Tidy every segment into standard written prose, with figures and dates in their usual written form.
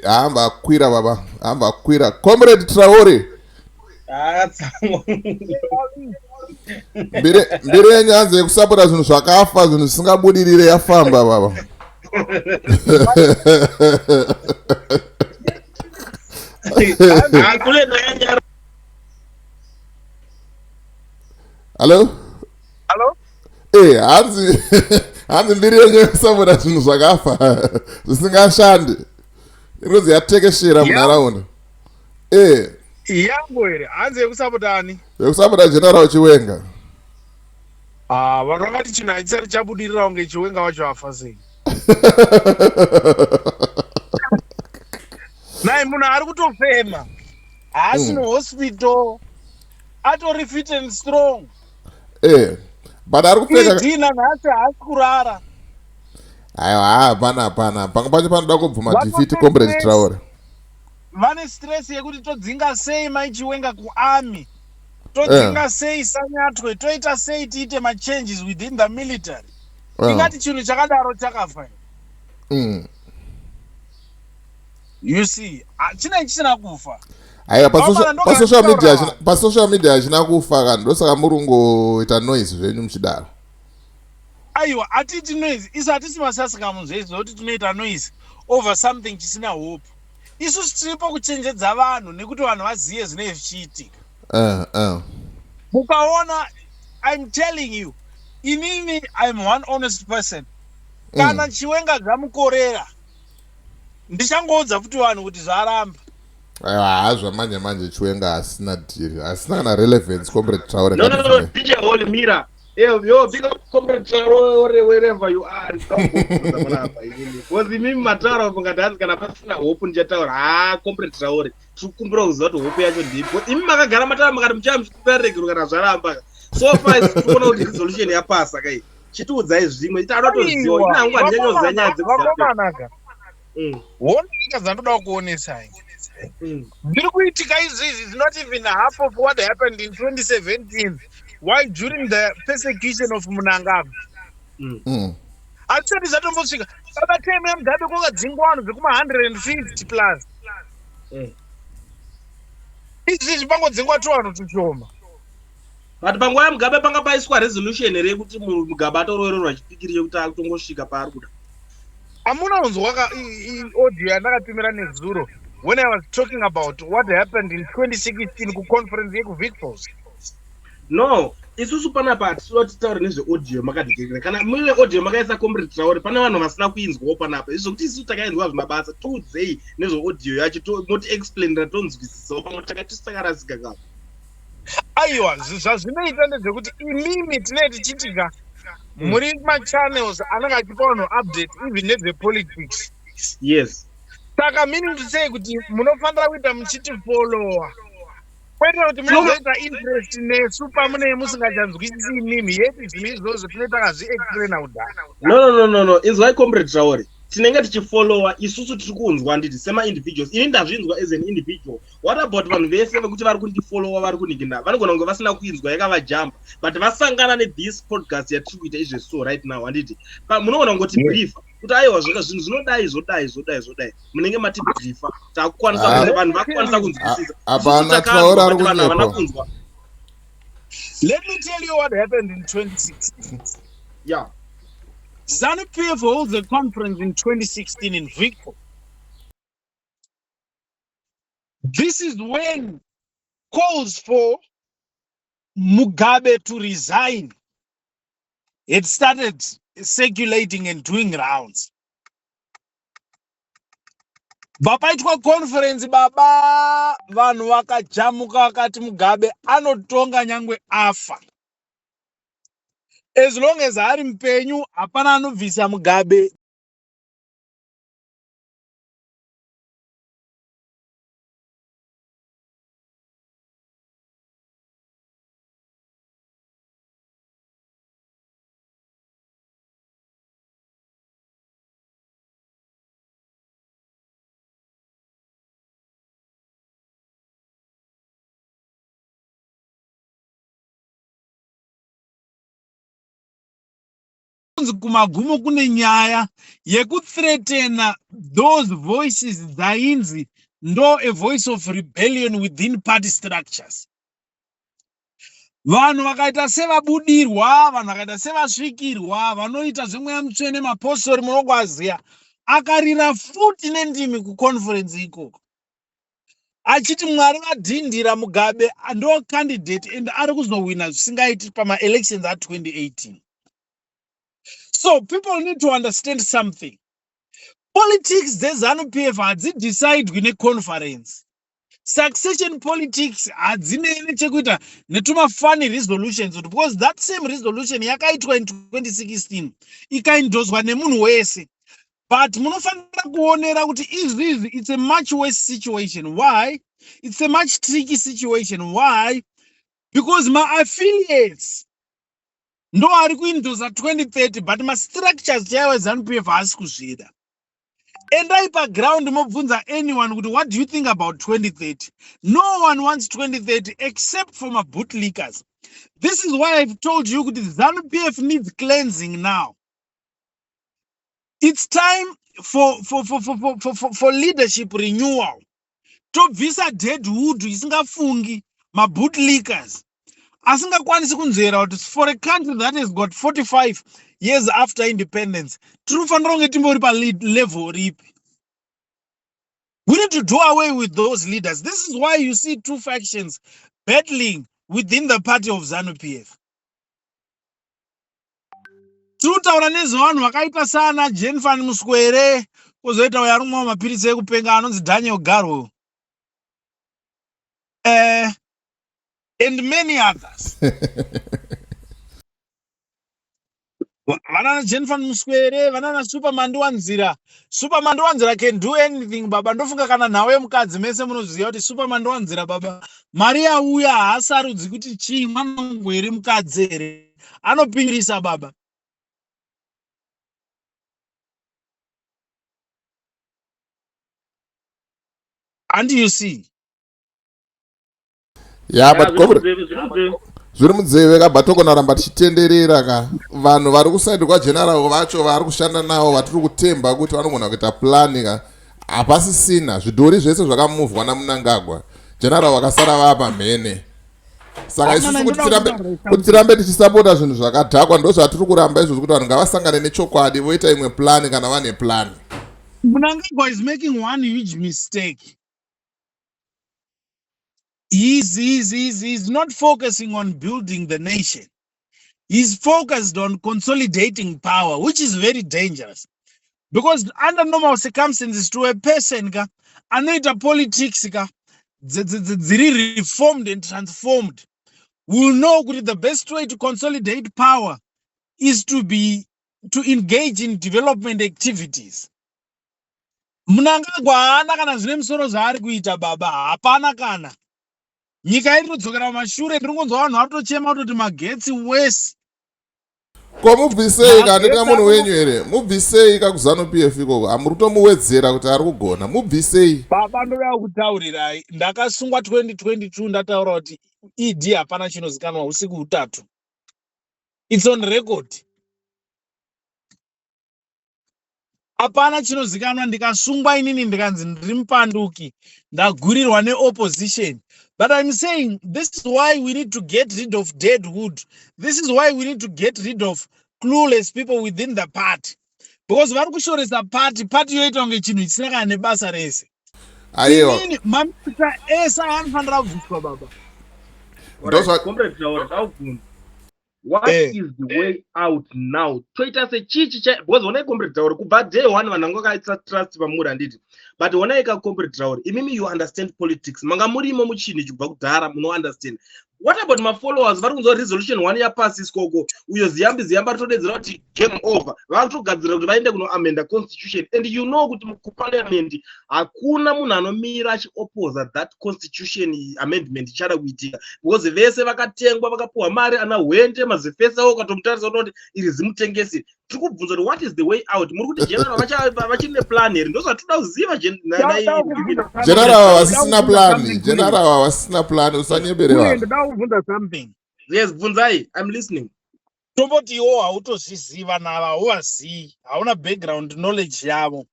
Hamba akwira baba, hamba akwira. Comrade Traore. Mbiri yenyu hanzi yekusapota zvinhu zvakafa, zvinhu zvisingabudirire yafamba baba. Hello? Hello? Eh, hanzi hanzi mbiri yenyu yekusapota zvinhu zvakafa zvisingashandi. Inonzi yatekeshera munharaunda. Eh. Yangu here? Hanzi yekusapota ani? Yekusapota General Chiwenga. Ah, vanhu vakati chinhu hachisati chabudirira kunge Chiwenga wacho afa sei? Nai munhu ari kutofema. Haasi muhospital. Atori fit and strong. Eh. But ari kupfeka ED nanhasi haasi kurara. Aiwa, hapana hapana. Pamwe pacho panoda kubvuma defeat Comrade Traore. Vane stress yekuti todzinga sei Mai Chiwenga kuarmy. Todzinga sei Sanyatwe, toita sei tiite machanges within the military. Tingati chinhu chakadaro chakafa. You see, chinenge chisina kufa. Aiwa, pasocial media hachina kufa kana, ndosaka muri kungoita noise zvenyu muchidaro. Aiwa, hatiiti noise, isu hatisi masasikamu zveizvo zvekuti tinoita noise over something chisina hope. Isusu tiripo kuchenjedza vanhu nekuti vanhu vazive zvinenge zvichiitika. Mukaona, I'm telling you, inini I'm one honest person. Kana Chiwenga zvamukorera, ndichangoudza futi vanhu kuti zvaramba. Aiwa, zvamanje manje Chiwenga asina deal, asina kana relevance. Comrade Traore. No, no, no, DJ Holy Mira. Yo, yo, big up Comrade Traore wherever you are. Because imimi mataura mukati hanzi kana pasina hope ndichataura. Ha, Comrade Traore, tiri kukumbira kuziva kuti hope yacho ndipo. Imi makagara mataura mukati muchaya muchikumbira regero kana zvaramba. So far tikuona kuti resolution yapasa kai. Chitiudzai zvimwe, ita anotoziva. Ina hangu handichanyoziva nyaya dzekuvakomanaka. Hondo dzandoda kuonesai. Zviri kuitika izvizvi is not even half of what happened in 2017. Why during the persecution of Mnangagwa? Hazvisati zvatombosvika. Baba time yaMugabe kwakadzingwa vanhu zvekuma 150 plus. Izvizvi pangodzingwa tuvanhu tushoma. But panguva yaMugabe panga paiswa resolution here yekuti Mugabe atorovererwa chipikiri chekuti akutongosvika paari kuda? Hamuna kunzwa audio yandakatumira nezuro when I was talking about what happened in 2016 kuconference yekuVic Falls? No, isusu panapa hatisi titaure nezveaudio makadikirira. Kana muine audio makaisa Comrade Traore, pane vanhu vasina kuinzwawo panapa. Izvo kuti isusu takainzwa zvina basa, tiudzei nezveaudio yacho, moti explainira tonzwisisawo pamwe takati takarasika kapa. Aiwa, zvazvinoita ndezvekuti imimi tinenge tichitika muri machannels anenge achipa vanhu update even nezvepolitics. Yes. Saka meaning to say kuti munofanira kuita muchitifollowa, kwete kuti munozoita interest nesu pamunenge musingachanzwisisi imimi yeti zvinhu izvozvo tinenge takazviexplaina kudhara. No, no, no, no, no. Inzwai Comrade Traore, tinenge tichifollowa isusu tiri kunzwa nditi sema-individuals. Ini ndazvinzwa as an individual. What about vanhu vese vekuti vari kundifollowa vari kunigina vanogona kunge vasina kuinzwa yakavajamba, but vasangana nethis podcast yatiri kuita izveso right now, handiti? Munogona kungoti briefa kuti aiwa zvaka zvinhu zvinodai zvodai zvodai zvodai, munenge matibriefa takukwanisa kuti vanhu vakukwanisa kunzwisisa. Hapana, Traore ari kunyepa. Let me tell you what happened in 2016. ZANU PF holds a conference in 2016 in Vic. This is when calls for Mugabe to resign had started circulating and doing rounds. Papaitwa conference baba, vanhu vakajamuka vakati Mugabe anotonga nyangwe afa. As long as ari mupenyu hapana anobvisa Mugabe. kunzi kumagumo kune nyaya yekuthreatena those voices dzainzi ndo a voice of rebellion within party structures. Vanhu vakaita sevabudirwa, vanhu vakaita sevasvikirwa, vanoita zvemweya mutsvene, mapostori munongoaziya, akarira futi nendimi kuconference ikoko achiti Mwari vadhindira Mugabe ndo candidate and ari kuzohwina zvisingaiti pamaelections a2018. So people need to understand something. Politics dzeZanu PF hadzidecidwi neconference. Succession politics hadzinei nechekuita netumafani resolutions, because that same resolution yakaitwa in 2016 ikaendoswa nemunhu wese. But munofanira kuonera kuti izvizvi it's a much worse situation. Why? It's a much tricky situation. Why? Because maaffiliates ndo ari kuindosa 2030, but mastructures chaiwo eZanu PF haasi kuzvida. Endai paground mobvunza anyone kuti what do you think about 2030? No one wants 2030 except for mabootlickers. This is why I've told you kuti ZANU PF needs cleansing now. It's time for leadership renewal. Tobvisa deadwood isingafungi, mabootlickers asingakwanisi kunzvera kuti for a country that has got 45 years after independence tiri kufanira kunge timbori palevel ripi. We need to do away with those leaders. This is why you see two factions battling within the party of ZANU PF. Tiri kutaura nezvevanhu vakaita saana Jenfan Muswere, kwozoita uyo ari kumwa mapiritsi ekupenga anonzi Daniel Garwe, and many others. Vanana Jenfan Muswere, vanana Super Mandiwanzira. Super Mandiwanzira can do anything, baba. Ndofunga kana nhau yemukadzi mese munoziva kuti Super Mandiwanzira, baba, mari yauya haasarudzi kuti chii, mwana wangu here, mukadzi here, anopirisa baba. And you see, Yeah, but zviri munzeve kabva togona ramba tichitenderera ka. Vanhu vari kuside kwageneral vacho vari kushanda navo vatiri kutemba kuti vanogona kuita plani ka, hapasisina. Zvidhori zvese zvakamuvhwa naMunangagwa, general vakasara vapa mhene. Saka isusu kuti tirambe tichisapota zvinhu zvakadhakwa, ndo zvatiri kuramba izvozvo, kuti vanhu ngavasangane nechokwadi voita imwe plani kana vane plani. Mnangagwa is making one huge mistake. He's not focusing on building the nation. He's focused on consolidating power, which is very dangerous. Because under normal circumstances, to a person ka, anoita politics ka, dziri reformed and transformed, will know kuti the best way to consolidate power is to engage in development activities. Mnangagwa haana kana zvine musoro zvaari kuita, baba, hapana kana. Nyika iri kudzokera mumashure. Ndiri kunzwa vanhu vari kutochema kutoti magetsi wese. Ko mubvisei ka, ndinga munhu wenyu here? Mubvisei ka kuZanu PF ikoko, hamuri kutomuwedzera kuti ari kugona, mubvisei. Baba, ndoda kutaurirai, ndakasungwa 2022 ndataura kuti ED hapana chinozikanwa usiku hutatu. It's on record. Hapana chinozikanwa, ndikasungwa inini ndikanzi ndiri mupanduki, ndagurirwa neopposition. But I'm saying this is why we need to get rid of dead wood. This is why we need to get rid of clueless people within the party, because vari kushoresa party, party yoita kunge chinhu chisina kana nebasa rese. Aiwa. Inini maminista ese anofanira kubviswa, baba. Comrade Traore, ndakubvunza, what is the way out now? Toita sechichi, because honai, Comrade Traore, kubva day one vanhu vanga vakaisa trust pamuri, handiti? But honai ka, Comrade Traore, imimi you understand politics, manga murimo muchinhu ichi kubva kudhara, munounderstand. What about mafollowers vari kunzwa resolution one yapasiswa uko, uyo Ziyambi Ziyambi aritodedzera kuti game over, vakutogadzirira kuti vaende kunoamenda constitution, and you know kuti kuparliament hakuna munhu anomira achioposa that constitution amendment ichada kuitika, because vese vakatengwa, vakapiwa mari, ana Hwende mazifesa wo, ukatomutarisa unoti iri zimutengesi. Tiri kubvunza kuti what is the way out? Muri kuti general vachine plan here? Ndozvatoda kuziva. General havasisina plan, general havasisina plan, usanyebere vanhu. Ndoda kubvunza something. Yes, bvunzai, I'm listening. Tomboti iwo hautozviziva nava, hauvazivi, hauna background knowledge yavo.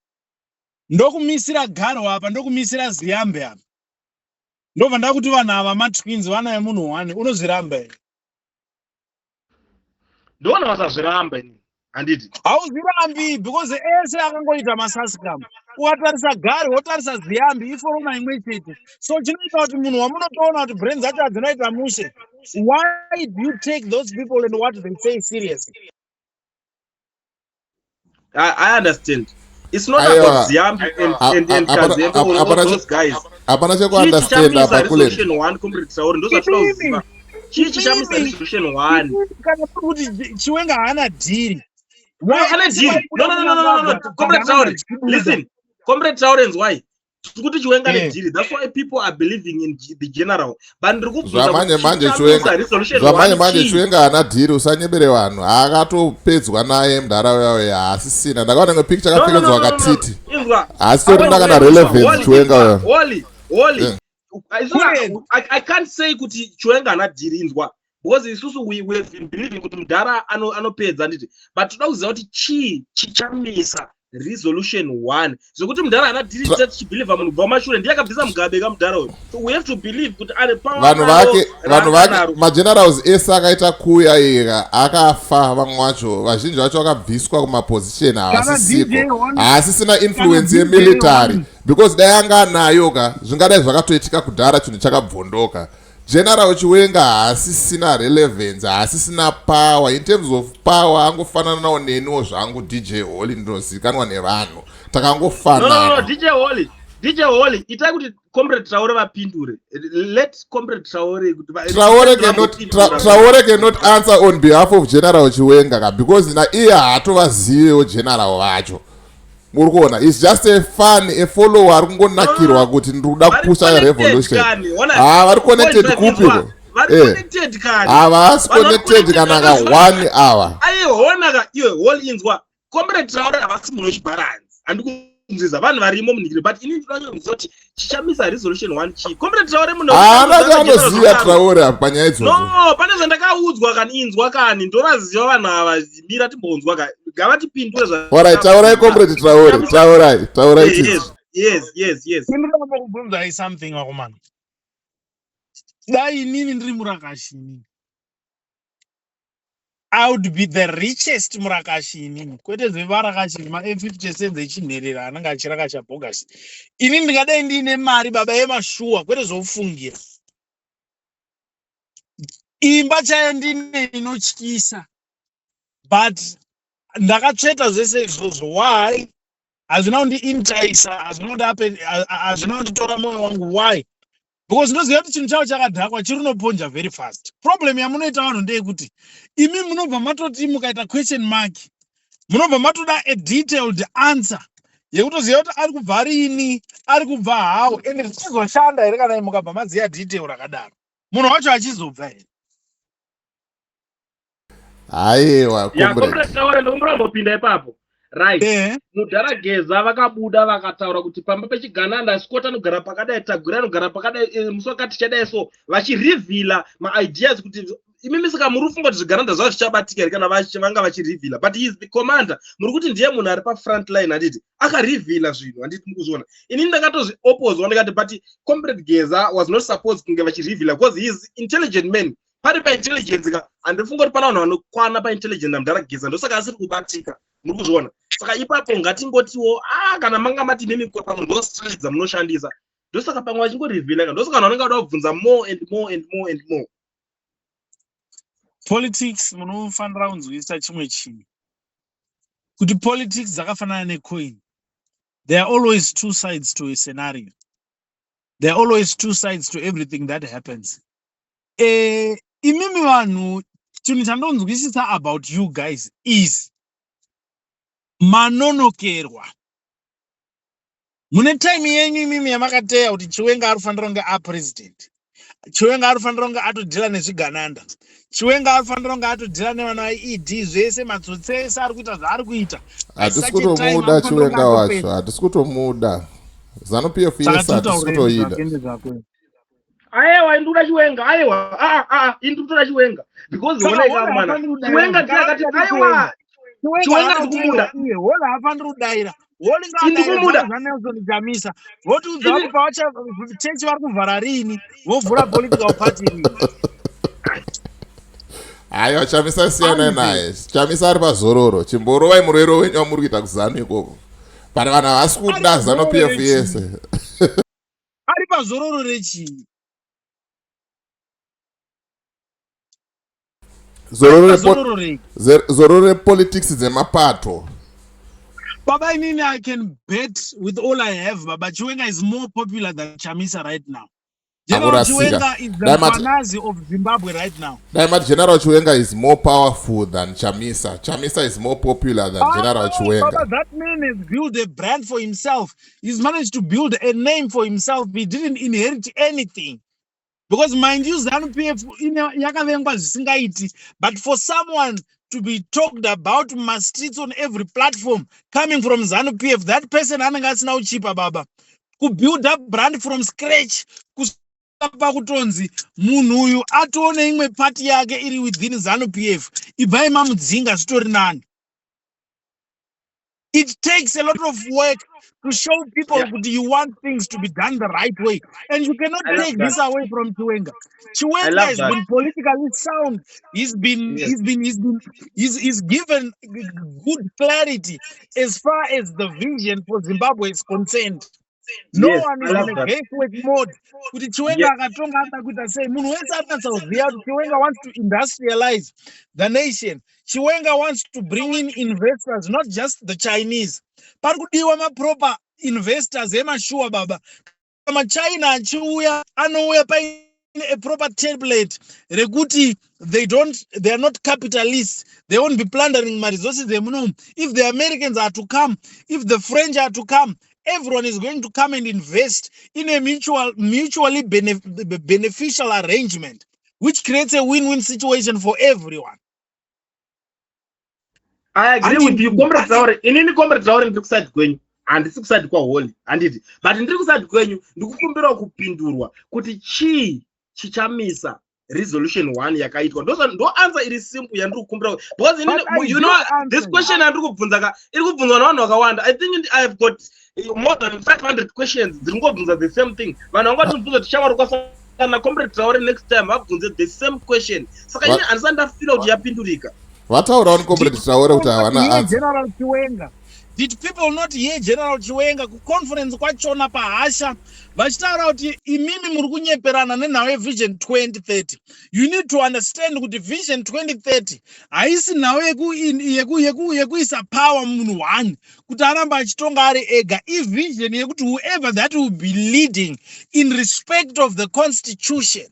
Ndokumisira Garo apa, ndokumisira Ziyambe apa, ndobva ndakuti vanhu ava matwins, vana vemunhu one. Unozviramba here? Ndoona vasazviramba ini, handiti? Hauzvirambi because ese akangoita masaskam. Ukatarisa Gari, wotarisa Ziyambi, iforoma imwe chete. So chinoita kuti munhu wamunotoona kuti brain dzacho hadzinoita mushe, why do you take those people and what they say seriously? I understand. It's not about Ziyambi and Kazembe or all those guys. Hapana chekuunderstand apa kule. Resolution 1, Comrade Traore, ndozvatinoda kuziva. Chii chichamisa resolution 1? Kana kuti Chiwenga haana dhiri. No, ane dhiri. No, no, no, no, no, no. Comrade Traore, listen. Comrade Traore, why? Kuti Chiwenga nedhiri. That's why people are believing in the general. But ndiri kubvunza Zvamanje manje Chiwenga, zvamanje manje Chiwenga haana dhiri, usanyebere vanhu. Akatopedzwa naye munharaunda yayo, haasisina. Ndakaona imwe picture akapfekedzwa katiti. Haasitorina kana relevance Chiwenga uyo. Holy, holy. I can't say kuti Chiwenga haana dhiri, inzwa, because isusu we have been believing kuti mudhara anopedza, nditi? But toda kuziva kuti chii chichamisa resolution 1, zvekuti mudhara haana dhiri, tichibelieva munhu kubva mumashure ndiye akabvisa Mugabe kamudhara uyu. So we have to believe kuti ane power. Vanhu vake, magenerals ese akaita kuya ika akafa, vamwe vacho, vazhinji vacho vakabviswa kumaposition, havasisiko, haasisina influence yemilitary, because dai anga anayo ka, zvingadai zvakatoitika kudhara, chinhu chakabvondoka. General Chiwenga haasisina relevance, haasisina power. In terms of power, angofanana nawo neniwo zvangu, DJ Holly, ndinozivikanwa nevanhu, takangofanana. No, no, DJ Holly, DJ Holly, itai kuti Comrade Traore vapindure. Let Comrade Traore kuti Traore cannot answer on behalf of General Chiwenga ka, because na iye haatovazivewo general vacho. Muri kuona, is just a fan, a follower ari kungonakirwa kuti ndiri kuda kupusha revolution. Ha, vari connected kupiko? Havasi connected kana ka one hour. Aihona ka iwe Hol, inzwa, Comrade Traore havasi munhu wechibharanzi, handikunzwiza vanhu varimo munhikiri, but ini ndinoda kuti chichamisa resolution 1 chii, Comrade Traore? Munhu haana chaanoziva Traore apa panyaya idzodzo. No, pane zvandakaudzwa kani, inzwa kani, ndovaziva vanhu ava. Mira timbonzwa ka, ngavatipindure. Alright, taurai, Comrade Traore, taurai, taurai. Yes. Ndinoda kubvunzai something, vakomana. Dai inini ndiri murakashi, inini I would be the richest murakashi inini, kwete zvevarakashi ma50 cents echinherera anenge achirakasha bhogasi. Ini ndingadai ndiine mari, baba, yemashuwa, kwete zvokufungira. Imba chaiyo ndine inotyisa, but ndakatsveta zvese izvozvo. Why? Hazvina kundiintaisa, hazvina kunditora mwoyo wangu. Why? Because ndinoziva kuti chinhu chavo chakadhakwa, chiri unoponja very fast. Problem yamunoita vanhu ndeyekuti imi munobva matoti mukaita question mark, munobva matoda a detailed answer yekutoziva kuti ari kubva rini, ari kubva how, ende zvichizoshanda here. Kana mukabva maziva detail rakadaro, munhu wacho achizobva here? Haiwa. Comrade Traore, ndokumbopinda ipapo, right? Mudhara Geza vakabuda vakataura kuti pamba pechigananda, Scott anogara pakadai, Tagwira anogara pakadai, musi wakati tichadai, so vachireveala maideas kuti imimi saka muri kufunga kuti zvigananda zvavo zvichabatika here kana vanga vachireveala? But he is the commander. Muri kuti ndiye munhu ari pafront line, handiti? Akareveala zvinhu, handiti? Mukuzviona, inini ndakatozviopposwa, ndikati but Comrade Geza was not supposed kunge vachireveala because he is intelligent man. Pari paintelligence ka, handifunga kuti pana vanhu vanokwana paintelligence namudhara Geza, ndosaka asiri kubatika. Muri kuzviona? Saka ipapo ngatingotiwo, a kana manga mati mimi pamwe ndo strategy dzamunoshandisa, ndosaka pamwe vachingoreveala ka, ndosaka vanhu vanenge vada kubvunza more and more and more and more. Politics, munofanira kunzwisisa chimwe chinhu, kuti politics dzakafanana necoin. There are always two sides to a scenario. There are always two sides to everything that happens. Imimi vanhu, chinhu chandonzwisisa about you guys is manonokerwa. Mune time yenyu imimi yamakateya kuti Chiwenga ari kufanira kunge apresident, Chiwenga ari kufanira kunge atodeala nezvigananda, Chiwenga ari kufanira kunge atodeala nevana vaED, zvese matsotsi ese ari kuita zvaari kuita. Hatisi kutomuda Chiwenga wacho, hatisi kutomuda. ZANU PF yese hatisi kutoida. Aiwa, indikuda Chiwenga. Aiwa, aa aa, indikutoda Chiwenga because Saka honai Holy kakumana haafaniri kudaira. Chiwenga ndiye akati Kana aiwa. Chiwenga Chiwenga haana ndikumuda. kutaura iye. Holy haafaniri kudaira. Holy ngaadaire Indikumuda. zvavo zvaNelson Chamisa, votiudza Ini kuti pavacha chechi vari kuvhara rini, vovhura political party rini. Aiwa, Chamisa siyanai Anzi. naye. Chamisa ari pazororo. Chimborovai murwero wenyu wamuri kuita kuZANU ikoko. But vanhu havasi Ari kuda ZANU pazororo PF rechii? yese. Ari pazororo rechii? Ari Zororo repo- pazororo rei? Zororo repolitics dzemapato. Baba, inini I can bet with all I have, Baba, Chiwenga is more popular than Chamisa right now. General Akurasika. Chiwenga is the Dai mati Mkwanazi of Zimbabwe right now. Dai mati General Chiwenga is more powerful than Chamisa. Chamisa is more popular than General Ah, Baba, Chiwenga. that man has built a brand for himself. He's managed to build a name for himself. He didn't inherit anything. Because mind you, ZANU PF yakavengwa zvisingaiti. But for someone to be talked about mumastreets on every platform coming from ZANU PF, that person anenge asina kuchipa, baba. Kubuild up brand from scratch, kusvika pakutonzi munhu uyu atoone imwe pati yake iri within ZANU PF. Ibvai mamudzinga, zvitori nani. It takes a lot of work to show people kuti you want things to be done the right way. And you cannot I love take that. this away from Chiwenga. I Chiwenga love has that. been politically sound. He's been, he's been, he's been, he's given good clarity as far as the vision for Zimbabwe is concerned. No Yes, one I is love in a that. guesswork mode. Kuti Chiwenga akatonga anoda kuita sei. Munhu wese anonatsa kuziva kuti Chiwenga wants to industrialize the nation. Chiwenga wants to bring in investors, not just the Chinese. Pari kudiwa maproper investors emashuwa, baba. MaChina achiuya, anouya paine a proper template rekuti they are not capitalists. They won't be plundering maresources emunomu. If the Americans are to come, if the French are to come, everyone is going to come and invest in a mutually beneficial arrangement, which creates a win-win situation for everyone. I agree Handiti- with you, Comrade Traore. Inini, Comrade Traore, ndiri kuside kwenyu. Handisi kuside kwaHoly, handiti? But ndiri kuside kwenyu, ndikukumbirawo kupindurwa kuti chii chichamisa resolution 1 yakaitwa. Ndo answer iri simple yandiri kukumbira because inini But I you know did this answer. question yandiri kubvunza ka iri kubvunzwa nevanhu vakawanda. I think I have got more than 500 questions dziri kungobvunza the same thing. Vanhu vanga vatibvunza kuti shamwari kwasana Comrade Traore next time vabvunze the same question. Saka ini handisati ndafila kuti yapindurika. Vataurawo neComrade Traore kuti havana Hear answer. General Chiwenga. Did people not hear General Chiwenga kuconference kwachona pahasha vachitaura kuti imimi muri kunyeperana nenhau yeVision 2030? You need to understand kuti Vision 2030 haisi nhau yekuisa power munhu one kuti aramba achitonga ari ega. Ivision yekuti whoever that will be leading in respect of the constitution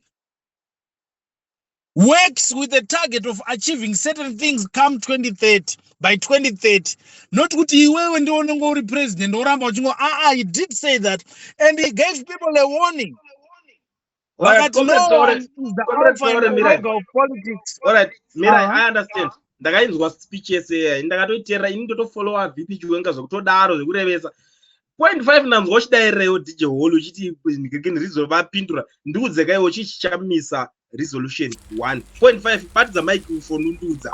works with the target of achieving certain things come 2030, by 2030, not kuti iwewe ndiwe unenge uri president oramba uchingo. Aa, he did say that and he gave people a warning. Alright, Vakati Comrade no Traore, one is the Comrade alpha and Traore, Mirai. omega of politics. Alright, Mirai, I understand. Ndakainzwa speech yese iya, ndakatoiteerera ini, ndotofollowa VP Chiwenga zvekutodaro, zvekurevesa. Point five, ndanzwa uchidairewo DJ Hall uchiti ndikekeni vapindura. Ndiudzekaiwo chii chichamisa resolution 1.5? Batidza microphone undiudza.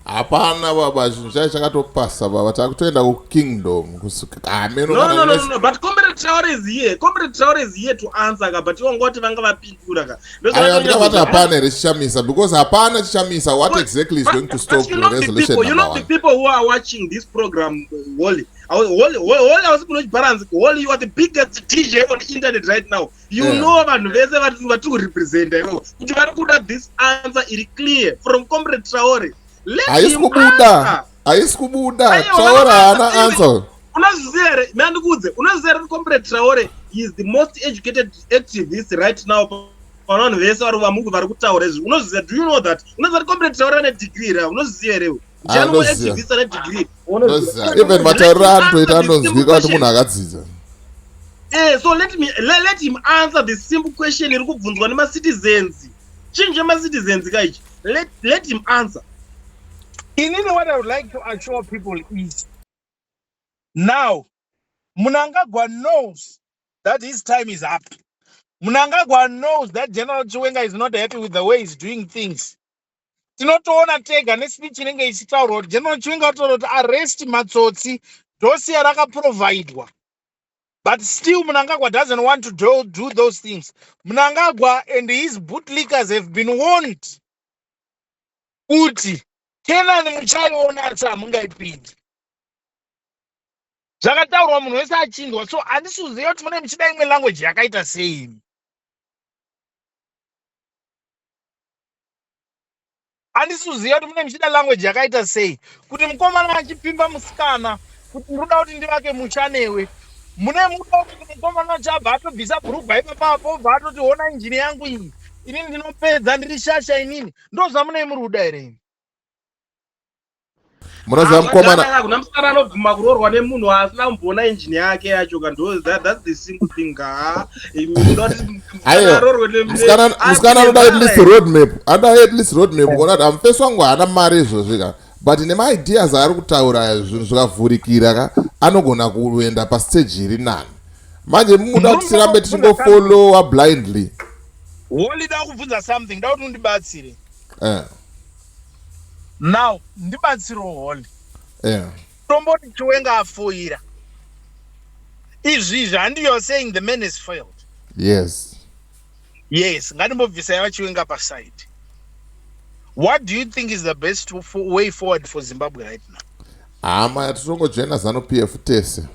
Hapana baba, zvinhu chai chakatopasa baba, takutoenda kukingdom hameno. No, no, no, no, no, but Comrade Traore is here. Comrade Traore is here to answer ka, but iwangoti vanga vapindura ka. Aiwa, ndingavati hapana here chichamisa, because hapana chichamisa. What exactly is going to stop you know the resolution people, you number know the one? People who are watching this program, Wally, Wally, Wally, hausi kunochibalance. Wally, you are the biggest DJ on the internet right now. You know vanhu vese vatiri kurepresenta ivo kuti vari kuda this answer iri clear from Comrade Traore. Let Haisi him kubuda. answer. Haisi kubuda. Aiwa, Traore haana answer. Unozviziva here? Mandikuudze, unoziva here kuti Comrade Traore is the most educated activist right now pana vanhu vese vari vamuku vari kutaura izvi? Unozviziva? Do you know that? Unoziva kuti Comrade Traore ane degree here? Unozviziva here? Ah, ndoziva. Activist ane degree. Ndoziva. Even matauriro aanotoita anonzwika kuti munhu akadzidza. So let him answer the simple question iri kubvunzwa nemacitizens. Chinhu chemacitizens kaichi, let him answer. Inini, what I would like to assure people is now Mnangagwa knows that his time is up. Mnangagwa knows that General Chiwenga is not happy with the way he's doing things. Tinotoona tega nespeech inenge ichitaurwa kuti General Chiwenga otaura kuti arrest matsotsi, dossier rakaprovidwa. But still Mnangagwa doesn't want to do those things. Mnangagwa and his bootlickers have been warned kuti Kenani muchaiona asi hamungaipindi. Zvakataurwa munhu wese achinzwa, so handisi kuziva kuti mune muchida imwe language yakaita sei. Handisi kuziva kuti mune muchida language yakaita sei, kuti mukomana achipfimba musikana kuti ndoda kuti ndivake musha newe, mune muda kuti mukomana achabva atobvisa bhurugwa ipapapo, obva atoti ona injini yangu iyi, inini ndinopedza, ndiri shasha inini. Ndo zvamunei muri kuda here ini? Munoziva mukomana Kuna musikana anobvuma kuroorwa nemunhu asina kumboona injini yake yacho ka? Ndo that's the simple thing ka. Aiwa, musikana anoda at least road map, anoda at least road map, kuona kuti amufesi wangu haana mari izvozvi ka, but nemaideas aari kutaura, zvinhu zvikavhurikira ka, anogona kuenda pastage iri nani. Manje muda kuti tirambe tichingofollowa blindly. Holy, da kubvunza something, da kuti undibatsire. Now ndibatsirewo, Holy. Tomboti Chiwenga afoira izvizvi, handi you are saying the man has failed? Yes. Yes, ngatimbobvisai vaChiwenga paside. What do you think is the best way forward for Zimbabwe right now? Hama, titongojoina ZANU PF tese.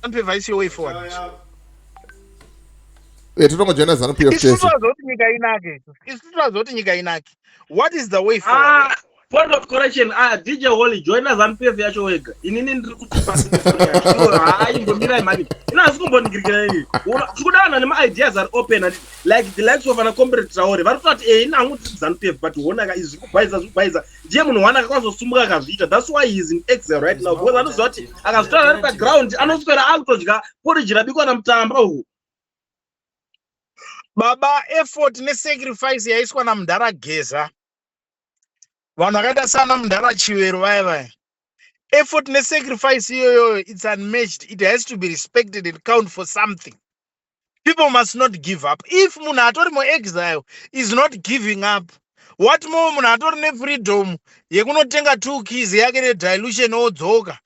ZANU is your way forward? Titongojoina ZANU PF Isu tese. Tinoziva kuti nyika inake, isu tinoziva kuti nyika inake. What is the way forward? Ah, point of correction. Ah, DJ Holly, join ZANU PF yacho wega. Inini ndiri kuti pasi. Hayi, imbomirai mani, ina hasi kumbondigirikira ini. Tiri nema-ideas ari open, and like the likes of ana Comrade Traore vari kutoti ina hangu tiri ZANU PF, but honaka izvi zviri kubhaisa, zviri kubhaisa. Ndiye munhu wana akazosumuka akazviita. That's why he is in exile right now, because anoziva kuti akazvitaura ari paground anoswera akutodya porridge rabikwa namutamba uku. Baba, effort nesacrifice yaiswa namudhara Geza, vanhu vakaita sana mudhara Chivero vaya vaya, effort nesacrifice iyoyoyo, it's unmatched. It has to be respected and count for something. People must not give up. If munhu atori muexile is not giving up, what more munhu atori nefreedom yekunotenga two keys yake nedilution odzoka?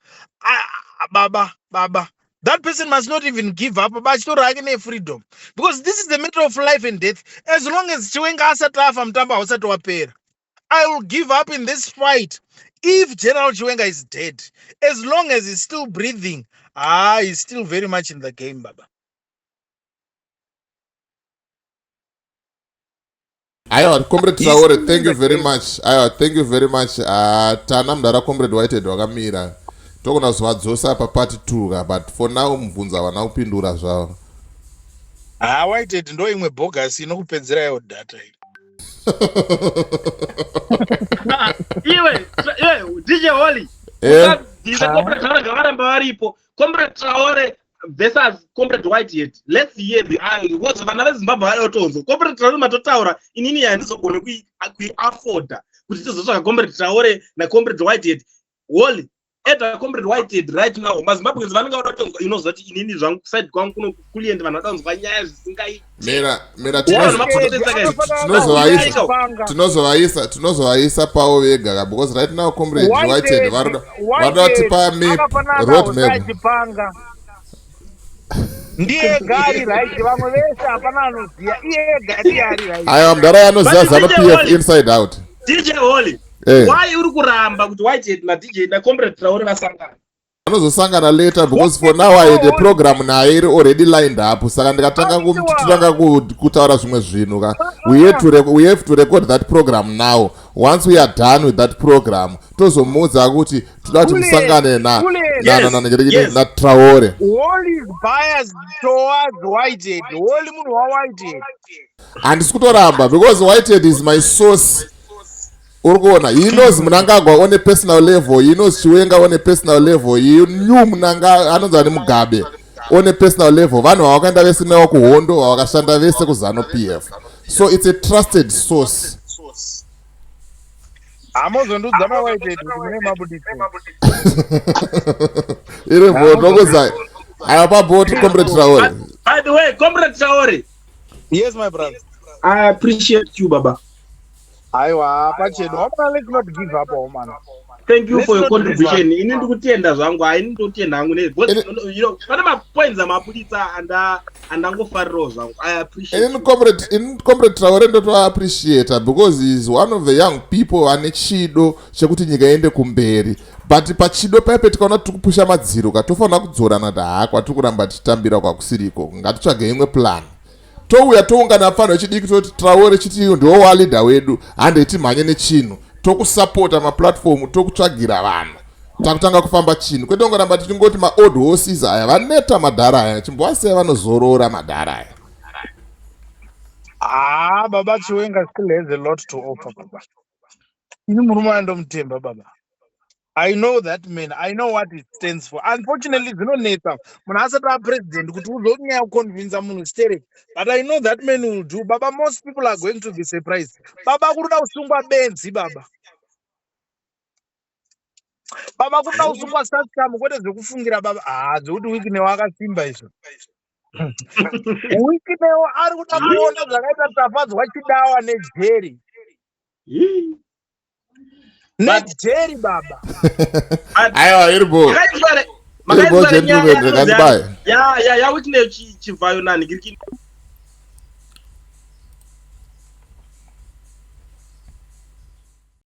Ah, baba, baba, that person must not even give up bachitora hake nefreedom, because this is the matter of life and death. As long as Chiwenga asati afa, mutambo hausati wapera. I will give up in this fight if General Chiwenga is dead. As long as he's still breathing, ah, he's still very much in the game, baba. Aiwa, Comrade Traore, thank you very much. Aiwa, thank you very much. Tana mudara Comrade Whitehead wakamira, togona kuzovadzosa papart 2 ka, but for now mubvunzo havana kupindura zvavo. Ha, Whitehead ndo imwe bogus inokupedzera yawo data iyi. Iwe, iwe DJ Holly, bvisa Comrade Traore, ngavaramba varipo. Comrade Traore versus Comrade Whitehead, let's hear the, because vana veZimbabwe vada kutonzwa. Comrade Traore, matotaura, inini handizogone kuiafforda kuti tizotsvaka Comrade Traore nacomrade Whitehead. Holly, eda Comrade Whitehead right now. MaZimbabweans vanenge vada kutonzwa. Inoziva kuti inini zvangu side kwangu kuno kulient, vanhu vada kunzwa nyaya zvisingaiti. Mira, mira, tinozovaisa pavo vega ka, because right now Comrade Whitehead varoda tipa map, road map. Chipanga ndiye gari right, vamwe vese hapana anoziva, iye ega ndiye ari right. Aiwa, mudara anoziva ZANU PF inside out. DJ Holly, why uri kuramba kuti Whitehead naDJ nacomrade Traore vasangana? Vanozosangana later, because for now I had a program naye iri already lined up, saka ndikatanga kutanga kutaura zvimwe zvinhu ka, we have to record that program now. Once we are done with that program, tozomuudza kuti toda kuti musangane naTraore. Holly is biased towards Whitehead. Holly munhu waWhitehead. Handisi kutoramba, because Whitehead is my source. Uri kuona, he knows Mnangagwa on a personal level, he knows Chiwenga on a personal level, he knew Mnanga anonzi ani Mugabe on a personal level. Vanhu vavakaenda vese navo kuhondo, vavakashanda vese kuZANU PF, so it's a trusted source. Aiwa, pabhoti, Comrade Traore. By the way, Comrade Traore. Yes, my brother. I appreciate you, baba. Aiwa, pachedu wamana, let's not give up, wamana. Thank you for your contribution. Ini ndikutenda zvangu, haini ndotenda hangu because pane mapoints amabuditsa andangofarirawo zvangu. I appreciate. Ini Comrade Traore ndotoappreciata because he is one of the young people ane chido chekuti nyika iende kumberi, but pachido paipe tikaona tiri kupusha madziro ka, tofanira kudzorana kuti haa, kwatiri kuramba tichitambira kwakusiriko, ngatitsvage imwe plan. Touya toungana pfanho chidiki, toti Traore chiti ndiwo waleader wedu, handei timhanye nechinhu, tokusapota maplatform, tokutsvagira vanhu, takutanga kufamba chinhu, kwete kungoramba tichingoti maold horses aya vaneta. Madhara aya chimbovasiyai vanozorora madhara aya. Ah, baba, Chiwenga still has a lot to offer, baba. Ini murume andomutemba, baba. I know that man. I know what it stands for. Unfortunately, zvinonetsa munhu asati apresident kuti uzonyanya kuconvinsa munhu sterek, but I know that man will do, baba. Most people are going to be surprised, baba. Kuruda kusungwa benzi, baba. Baba, kuruda kusungwa sascam, kwete zvekufungira, baba. Ha, zvekuti Wicknell akasimba izvo. Wicknell ari kuda kuona zvakaita Tafadzwa Chidawa nejeri, nejeri, baba. Aiwa, iripo, iripo, gentleman, rekandibaye. YaWicknell Chivhayo nani.